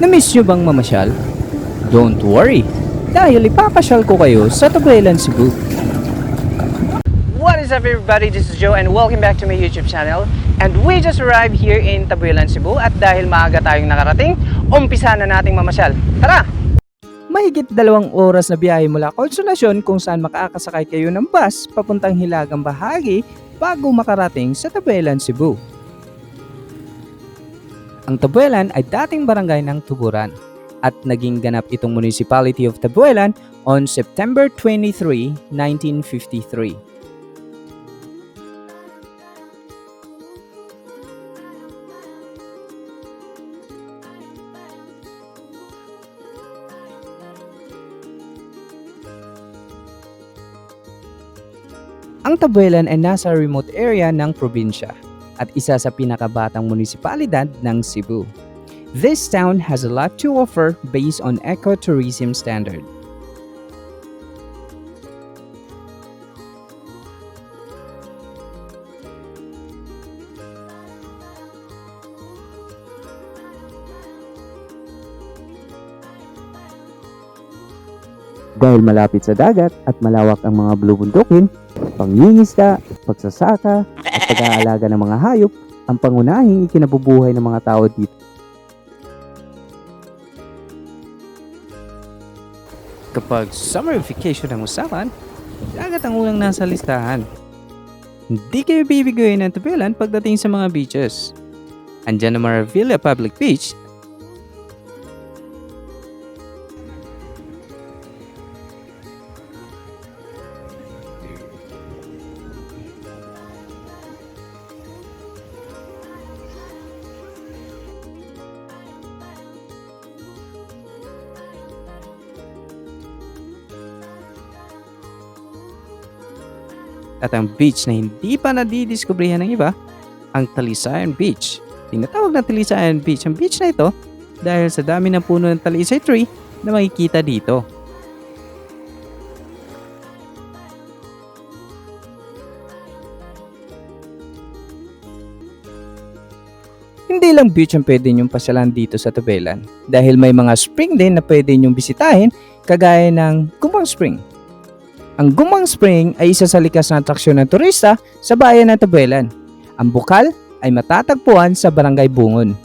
Na-miss nyo bang mamasyal? Don't worry, dahil ipapasyal ko kayo sa Tabuelan, Cebu. What is up, everybody? This is Joe and welcome back to my YouTube channel. And we just arrived here in Tabuelan, Cebu, at dahil maaga tayong nakarating, umpisa na nating mamasyal. Tara! Mahigit 2 oras na biyahe mula Consolacion kung saan makakasakay kayo ng bus papuntang Hilagang Bahagi bago makarating sa Tabuelan, Cebu. Ang Tabuelan ay dating barangay ng Tuburan at naging ganap itong Municipality of Tabuelan on September 23, 1953. Ang Tabuelan ay nasa remote area ng probinsya at isa sa pinakabatang munisipalidad ng Cebu. This town has a lot to offer based on ecotourism standard. Dahil malapit sa dagat at malawak ang mga bulubundukin, pangingisda, pagsasaka, at pag-aalaga ng mga hayop ang pangunahing ikinabubuhay ng mga tao dito. Kapag summer vacation ang usapan, dagat ang unang nasa listahan. Hindi kayo bibiguin ng Tabuelan pagdating sa mga beaches. Andyan ang Maravilla Public Beach at ang beach na hindi pa nadidiskubrihan ng iba, ang Talisayan Beach. Tinatawag na Talisayan Beach ang beach na ito dahil sa dami ng puno ng talisay tree na makikita dito. Hindi lang beach ang pwede niyong pasyalan dito sa Tabuelan dahil may mga spring din na pwede niyong bisitahin kagaya ng Gumang Spring. Ang Gumang Spring ay isa sa likas na atraksyon ng turista sa bayan ng Tabuelan. Ang bukal ay matatagpuan sa Barangay Bungon.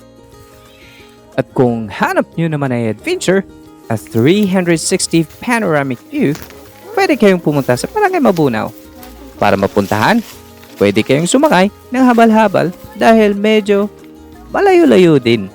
At kung hanap nyo naman ay adventure, a 360 panoramic view, pwede kayong pumunta sa Barangay Mabunaw. Para mapuntahan, pwede kayong sumakay ng habal-habal dahil medyo malayo-layo din.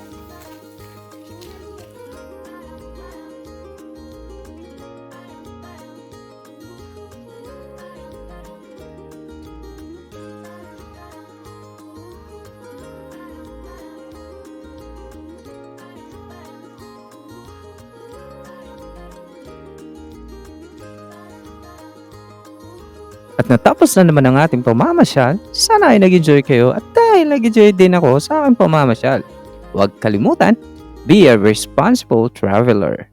At natapos na naman ang ating pamamasyal, sana ay nag-enjoy kayo at dahil nag-enjoy din ako sa aking pamamasyal. Huwag kalimutan, be a responsible traveler.